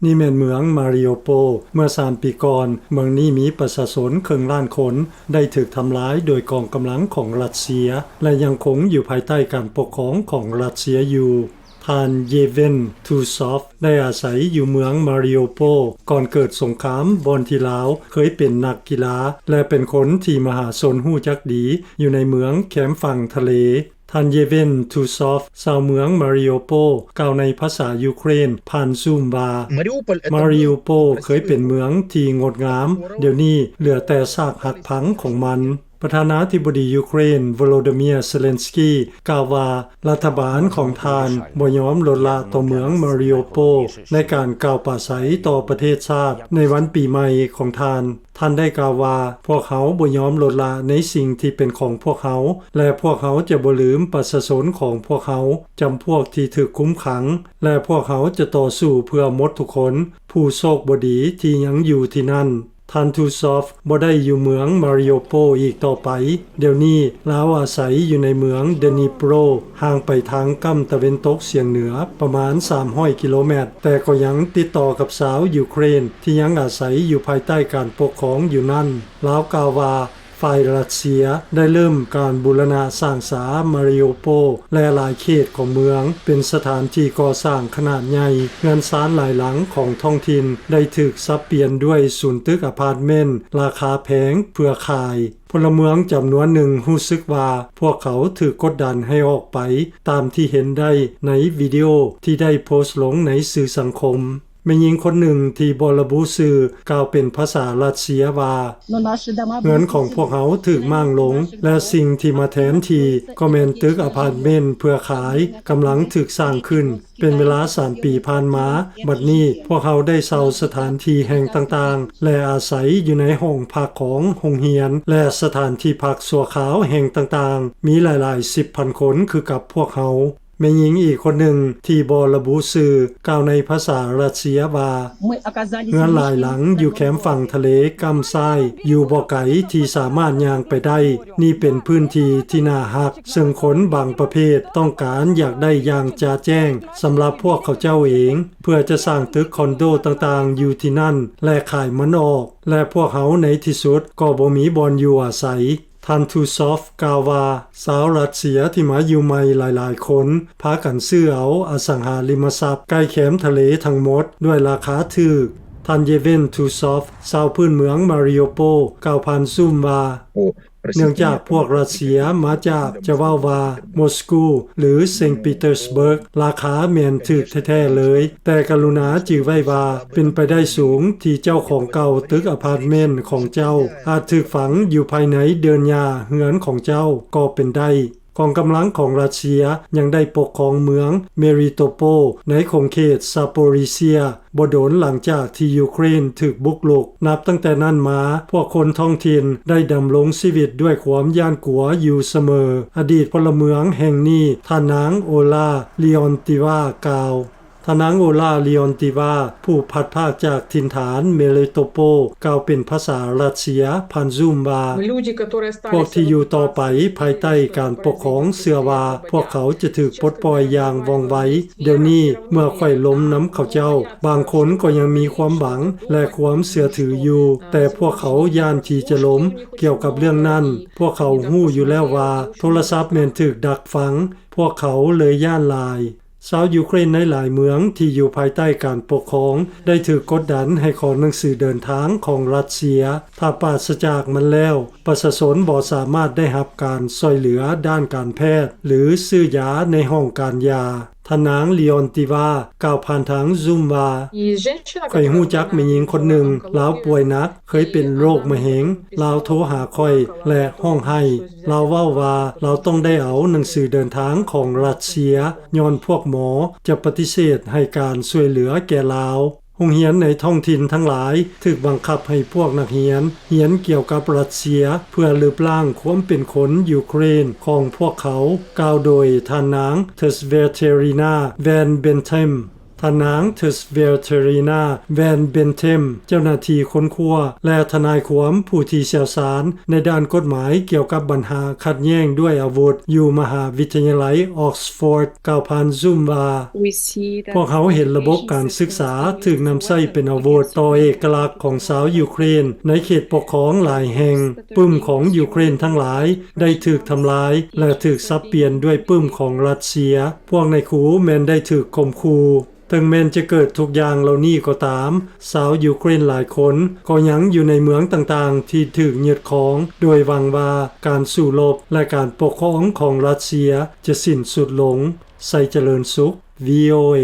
ນີ້ແມ່ນເມືອງມາຣິໂອໂປ. ເມື່ອສາມປີກ່ອນ, ເມືອງນີ້ມີປະຊາຊົນເຄິ່ງລ້ານຄົນ ໄດ້ຖືກທຳລາຍໂດຍກອງກຳລັງຂອງຣັດເຊຍ ແລະ ຍັງຄົງຢູ່ພາຍໃຕ້ການປົກຄອງຂອງຣັດເຊຍຢູ່. ທ່ານ ເຢເວັນ ທູຊອຟ ໄດ້ອາໄສຢູ່ເມືອງມາຣິໂອໂປ ກ່ອນເກີດສົງຄາມ, ບ່ອນທີ່ລາວເຄີຍເປັນນັກກິລາ ແລະ ເປັນຄົນທີ່ມະຫາຊົນຮູ້ຈັກດີ ຢູ່ໃນເມືອງແຄມຝັ່ງທະເລ. ທ່ານ ເຢເວັນ ທູຊອຟ ຊາວເມືອງມາຣິໂອໂປ ກ່າວໃນພາສາຢູເຄຣນຜ່ານຊູມວ່າ, ມາຣິໂອໂປເຄີຍເປັນເມືອງທີ່ງົດງາມ, ດຽວນີ້ເຫຼືອແຕ່ຊາກຫັກພັງຂອງມັນ. ປະທານາທິບໍດີຢູເຄຣນ ໂວໂລດີເມຍ ເຊເລັນສກີ ກ່າວວ່າ, ລັດຖະບານຂອງທ່ານບໍ່ຍອມລົດລະຕໍ່ເມືອງມາຣິໂອໂປ ໃນການກ່າວປາໄສຕໍ່ປະເທດຊາດໃນວັນປີໃໝ່ຂອງທ່ານ. ທ່ານໄດ້ກ່າວວ່າ, ພວກເຮົາບໍ່ຍອມລົດລະໃນສິ່ງທີ່ເປັນຂອງພວກເຮົາ ແລະ ພວກເຮົາຈະບໍ່ລືມປະຊາຊົນຂອງພວກເຮົາ, ຈຳພວກທີ່ຖືກຄຸມຂັງ, ແລະ ພວກເຮົາຈະຕໍ່ສູ້ເພື່ອໝົດທຸກຄົນ, ຜູ້ໂຊກບໍ່ດີທີ່ຍັງຢູ່ທີ່ນັ້ນ. ທ່ານ ທູຊອຟ ບໍ່ໄດ້ຢູ່ເມືອງມາຣິໂອໂປອີກຕໍ່ໄປ. ດຽວນີ້ລາວອາໄສຢູ່ໃນເມືອງເດນີໂປຣ ຫ່າງໄປທາງກ້ຳຕາເວັນຕົກສຽງເໜືອປະມານສາມຮ້ອຍກິໂລແມັດ, ແຕ່ກໍຍັງຕິດຕໍ່ກັບຊາວຢູເຄຣນທີ່ຍັງອາໄສຢູ່ພາຍໃຕ້ການປົກຄອງຢູ່ນັ້ນ. ລາວກ່າວວ່າ, ຝ່າຍຣັດເຊຍໄດ້ເລີ່ມການບູລະນະສ້າງສາມາຣິໂອໂປ ແລະ ຫຼາຍເຂດຂອງເມືອງ ເປັນສະຖານທີ່ກໍ່ສ້າງຂະໜາດໃຫຍ່, ເຮືອນຊານຫຼາຍຫຼັງຂອງທ້ອງຖິ່ນໄດ້ຖືກສັບປ່ຽນດ້ວຍສູນຕຶກອາພາດເມັນລາຄາແພງເພື່ອຂາຍ. ພົນລະເມືອງຈຳນວນໜຶ່ງຮູ້ສຶກວ່າພວກເຂົາຖືກກົດດັນໃຫ້ອອກໄປ, ຕາມທີ່ເຫັນໄດ້ໃນວິດີໂອທີ່ໄດ້ໂພສລົງໃນສື່ສັງຄົມ. ແມ່ຍິງຄົນໜຶ່ງທີ່ບໍ່ລະບຸຊື່ກ່າວເປັນພາສາຣັດເຊຍວ່າ, ເຮືອນຂອງພວກເຮົາຖືກມ້າງລົງ ແລະ ສິ່ງທີ່ມາແທນທີ່ກໍແມ່ນຕຶກອາພາດເມັນເພື່ອຂາຍກຳລັງຖືກສ້າງຂຶ້ນ. ເປັນເວລາສາມປີຜ່ານມາ, ບັດນີ້ພວກເຮົາໄດ້ເຊົ່າສະຖານທີ່ແຫ່ງຕ່າງໆ ແລະ ອາໄສຢູ່ໃນຫ້ອງພັກຂອງໂຮງຮຽນ ແລະ ສະຖານທີ່ພັກຊົ່ວຄາວແຫ່ງຕ່າງໆ, ມີຫຼາຍໆສິບພັນຄົນຄືກັບພວກເຮົາ. ແມ່ຍິງອີກຄົນໜຶ່ງທີ່ບໍ່ລະບຸຊື່ກ່າວໃນພາສາຣັດເຊຍວ່າ, ເຮືອນຫຼາຍຫຼັງຢູ່ແຄມຝັ່ງທະເລກ້ຳຊ້າຍ ຢູ່ບໍ່ໄກທີ່ສາມາດຍ່າງໄປໄດ້. ນີ້ເປັນພື້ນທີ່ທີ່ໜ້າຮັກ, ເຊິ່ງຄົນບາງປະເພດຕ້ອງການຢາກໄດ້ຢ່າງຈະແຈ້ງສຳລັບພວກເຂົາເຈົ້າເອງ, ເພື່ອຈະສ້າງຕຶກຄອນໂດຕ່າງໆຢູ່ທີ່ນັ້ນ ແລະ ຂາຍມັນອອກ, ແລະ ພວກເຮົາໃນທີ່ສຸດກໍບໍ່ມີບ່ອນຢູ່ອາໄສ. ທ່ານ ທູຊອຟ ກ່າວວ່າ, ຊາວຣັດເຊຍທີ່ມາຢູ່ໃໝ່ຫຼາຍໆຄົນ ພາກັນຊື້ເອົາອະສັງຫາລິມະຊັບໃກ້ແຄມທະເລທັງໝົດດ້ວຍລາຄາຖືກ. ທ່ານ ເຢເວັນ ທູຊອຟ ຊາວພື້ນເມືອງມາຣິໂອໂປ ກ່າວຜ່ານຊູມວ່າ, ເນື່ອງຈາກພວກຣັດເຊຍມາຈາກ, ຈະເວົ້າວ່າ ມອສກູ ຫຼື ເຊັງປີເຕີສເບີກ, ລາຄາແມ່ນຖືກແທ້ໆເລີຍ, ແຕ່ກະລຸນາຈື່ໄວ້ວ່າ ເປັນໄປໄດ້ສູງທີ່ເຈົ້າຂອງເກົ່າຕຶກອາພາດເມັນຂອງເຈົ້າອາດຖືກຝັງຢູ່ພາຍໃນເດີ່ນຫຍ້າເຮືອນຂອງເຈົ້າກໍເປັນໄດ້. ກອງກຳລັງຂອງຣັດເຊຍຍັງໄດ້ປົກຄອງເມືອງເມຣິໂຕໂປ ໃນຂົງເຂດຊາໂປຣີເຊຍ ບໍ່ດົນຫຼັງຈາກທີ່ຢູເຄຣນຖືກບຸກລຸກ. ນັບຕັ້ງແຕ່ນັ້ນມາ, ພວກຄົນທ້ອງຖິ່ນໄດ້ດຳລົງຊີວິດດ້ວຍຄວາມຢ້ານກົວຢູ່ສະເໝີ. ອະດີດພົນລະເມືອງແຫ່ງນີ້, ທ່ານນາງ ໂອລາ ລີອອນຕີວາ ກ່າວ. ທ່ານນາງ ໂອລາ ລີອອນຕີວາ ຜູ້ພັດພາກຈາກຖິ່ນຖານເມລິໂຕໂປ ກ່າວເປັນພາສາຣັດເຊຍຜ່ານຊູມວ່າ, ພວກທີ່ຢູ່ຕໍ່ໄປພາຍໃຕ້ການປົກຄອງເຊື່ອວ່າພວກເຂົາຈະຖືກປົດປ່ອຍຢ່າງວ່ອງໄວ. ດຽວນີ້ເມື່ອຂ້ອຍລົມນຳເຂົາເຈົ້າ, ບາງຄົນກໍຍັງມີຄວາມຫວັງ ແລະ ຄວາມເຊື່ອຖືຢູ່, ແຕ່ພວກເຂົາຢ້ານທີ່ຈະລົ້ມກ່ຽວກັບເລື່ອງນັ້ນ. ພວກເຂົາຮູ້ຢູ່ແລ້ວວ່າໂທລະສັບແມ່ນຖືກດັກຟັງ, ພວກເຂົາເລີຍຢ້ານຫຼາຍ. ຊາວຢູເຄຣນໃນຫຼາຍເມືອງທີ່ຢູ່ພາຍໃຕ້ການປົກຄອງ ໄດ້ຖືກກົດດັນໃຫ້ຂໍໜັງສືເດີນທາງຂອງຣັດເຊຍ. ຖ້າປາສະຈາກມັນແລ້ວ, ປະຊາຊົນບໍ່ສາມາດໄດ້ຮັບການຊ່ວຍເຫຼືອດ້ານການແພດ ຫຼື ຊື້ຢາໃນຫ້ອງການຢາ. ທ່ານນາງ ລີອອນຕີວາ ກ່າວຜ່ານທາງຊູມວ່າ, ຂ້ອຍຮູ້ຈັກແມ່ຍິງຄົນໜຶ່ງ, ລາວປ່ວຍໜັກ, ເຄີຍເປັນໂລກມະເຮັງ. ລາວໂທຫາຂ້ອຍ ແລະ ຮ້ອງໄຫ້. ລາວເວົ້າວ່າລາວຕ້ອງໄດ້ເອົາໜັງສືເດີນທາງຂອງຣັດເຊຍ, ຍ້ອນພວກໝໍຈະປະຕິເສດໃຫ້ການຊ່ວຍເຫຼືອແກ່ລາວ. ໂຮງຮຽນໃນທ້ອງຖິ່ນທັງຫຼາຍຖືກບັງຄັບໃຫ້ພວກນັກຮຽນຮຽນກ່ຽວກັບຣັດເຊຍ ເພື່ອລຶບລ້າງຄວາມເປັນຄົນຢູເຄຣນຂອງພວກເຂົາ, ກ່າວໂດຍທ່ານນາງ ເທີສເວເທຣີນາ ແວນເບັນເທັມ. ທ່ານນາງ Tsvetlana Van Bentem ເຈົ້າໜ້າທີ່ຄົ້ນຄວ້າ ແລະ ທະນາຍຄວາມຜູ້ທີ່ຊ່ຽວຊານໃນດ້ານກົດໝາຍກ່ຽວກັບບັນຫາຂັດແຍ່ງດ້ວຍອາວຸດ ຢູ່ມະຫາວິທະຍາໄລ Oxford ກ່າວຜ່ານ Zoom ວ່າ We see that ພວກເຮົາເຫັນລະບົບການສຶກສາຖືກນຳໃຊ້ເປັນອາວຸດຕໍ່ເອກະລັກຂອງຊາວຢູເຄຣນໃນເຂດປົກຄອງຫຼາຍແຫ່ງ. ປຶ້ມຂອງຢູເຄຣນທັງຫຼາຍໄດ້ຖືກທຳລາຍ ແລະ ຖືກສັບປ່ຽນດ້ວຍປຶ້ມຂອງຣັດເຊຍ. ພວກນາຍຄູແມ່ນໄດ້ຖືກຂົ່ມຂູ່. ເຖິງແມ່ນຈະເກີດທຸກຢ່າງເຫຼົ່ານີ້ກໍຕາມ, ຊາວຢູເຄຣນຫຼາຍຄົນກໍຍັງຢູ່ໃນເມືອງຕ່າງໆທີ່ຖືກຍຶດຄອງ, ໂດຍຫວັງວ່າການສູ້ລົບ ແລະ ການປົກຄອງຂອງຣັດເຊຍຈະສິ້ນສຸດລົງ. ໄຊຈະເລີນສຸກ VOA.